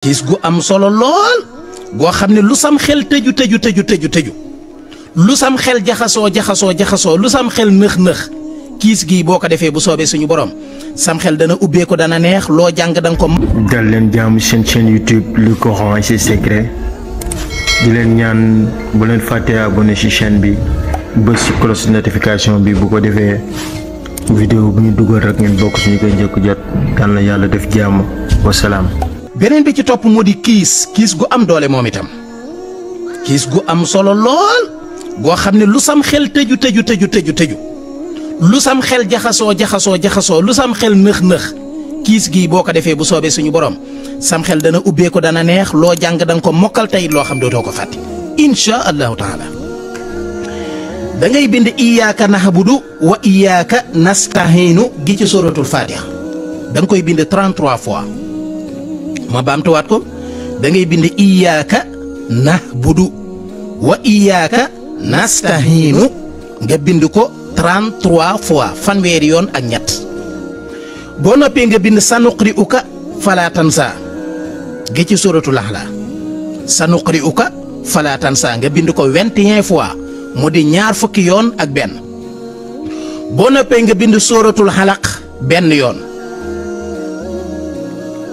kiis gu am solo lool goo xam ne lu sam xel tëju lu sam xel jaxasoo lu sam xel nëx kiis gii boo ko defee bu soobee suñu borom sam xel dana ubbeeku dana neex loo jàng danga ko. dal leen jaamu seen chaîne YouTube le Coran et ses secrets di leen ñaan bu leen fàttee abonné ci chaîne bi bës ci cloche notification bi bu ko defee vidéo bu ñu dugal rek ngeen bokk suñu koy njëkk jot dal na yàlla def jàmm wasalaam. beneen bi ci topp moo di kiis gu am doole moom itam kiis gu am solo lool goo xam ne lu sam xel tëju lu sam xel jaxasoo lu sam xel nëx kiis gii boo ko defee bu soobee suñu borom sam xel dana ubbeeku dana neex loo jàng danga ko mokkal tey loo xam dootoo ko fàtte insha allahu taala. da ngay bind iyyaka na'budu wa iyyaka nasta'inu gi ci suratul fatiha da nga koy bind 33 fois. ma baamtuwaat ko da ngay bind iyyaka na'budu wa iyyaka nasta'inu nga bind ko 33 fois fanweeri yoon ak ñett boo noppee nga bind sanuqri'uka fala tansa gi ci suratul Ahla sanuqri'uka fala tansa nga bind ko 21 fois mu di ñaar fukki yoon ak benn boo noppee nga bind suratul Halaq benn yoon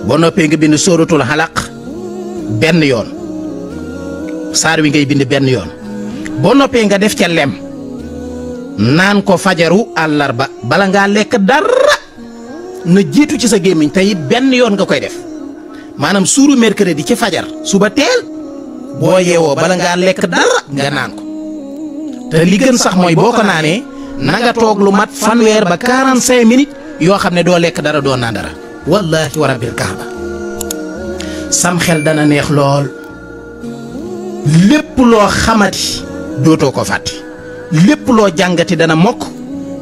boo noppee nga bind sóoratul Halaq benn yoon saar wi ngay bind benn yoon boo noppee nga def ca lem naan ko fajaru àllarba bala ngaa lekk dara na jiitu ci sa gémmiñ te it benn yoon nga koy def maanaam suuru mercredi ci fajar suba teel boo yeewoo bala ngaa lekk dara nga naan ko te li gën sax mooy boo ko naanee na nga toog lu mat fanweer ba 45 minutes yoo xam ne doo lekk dara doo naan dara. wallahi wa rabbil kaaba sam xel dana neex lool lépp loo xamati dootoo ko fàtte lépp loo jàngati dana mokk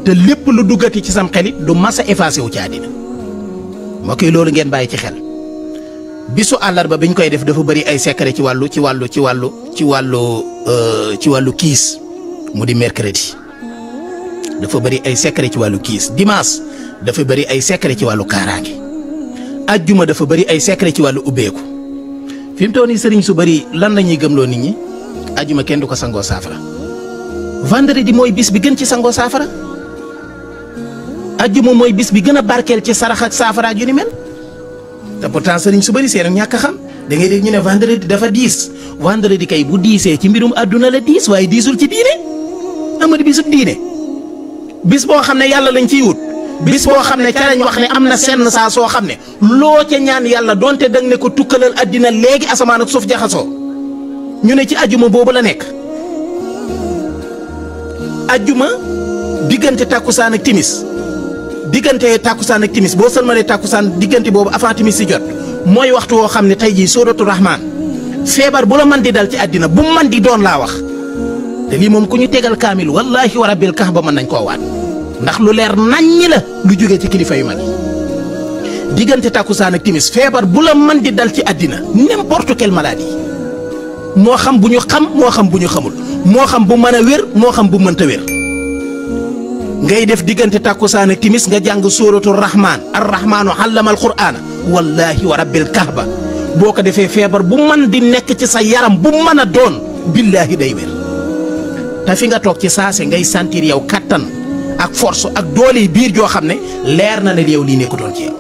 te lépp lu duggati ci sam xel it du masa effacé wu ci àddina mbokk yi loolu ngeen bàyyi ci xel. bisu àllarba bi ñu koy def dafa bëri ay secret ci wàllu kiis mu di mercredi dafa bëri ay secret ci wàllu kiis dimanche dafa bëri ay secret ci wàllu kaaraange. ajjuma dafa bëri ay secret ci wàllu ubbeeku fi mu toll nii sëriñ su bëri lan la ñuy gëmloo nit ñi ajjuma kenn du ko sangoo saafara vendredi mooy bis bi gën ci sangoo saafara ajjuma mooy bis bi gën a barkeel ci sarax ak saafara yu ni mel te pourtant sëriñ su bëri seen ñàkk a xam da ngay dégg ñu ne vendredi dafa diis vendredi kay bu diisee ci mbirum àdduna la diis waaye diisul ci diine amadi bisub diine bis boo xam ne yàlla lañ ciy wut. bis boo xam ne ca lañ wax ne am na senn saa soo xam ne loo ca ñaan yàlla donte dang ne ko tukkalal àddina léegi asamaan ak suuf jaxasoo ñu ne ci ajjuma boobu la nekk ajjuma diggante tàkkusaan ak timis boo sëlmalee tàkkusaan diggante boobu avant timis si jot mooy waxtu woo xam ne tey jii sóoratu rahmaan feebar bu la man di dal ci àddina bu man di doon laa wax te lii moom ku ñu tegal kaamil wallahi wa rabbil kaaba mën nañ koo waat ndax lu leer naññi la lu jógee ci kilifa yu mag yi diggante tàkkusaan ak timis feebar bu la mën di dal ci àddina n'importe quelle maladie moo xam bu ñu xam moo xam bu ñu xamul moo xam bu mën a wér moo xam bu mënta wér ngay def diggante tàkkusaan ak timis nga jàng sóoratu rahmaan ar-rahmaanu allama al-qur'aana wallahi wa rabbil kaaba boo ko defee feebar bu mën di nekk ci sa yaram bu mën a doon billaahi day wér te fi nga toog ci saase ngay sentir yow kattan ak force ak doole biir joo xam ne leer na ne yow lii nekkutoon ci yow.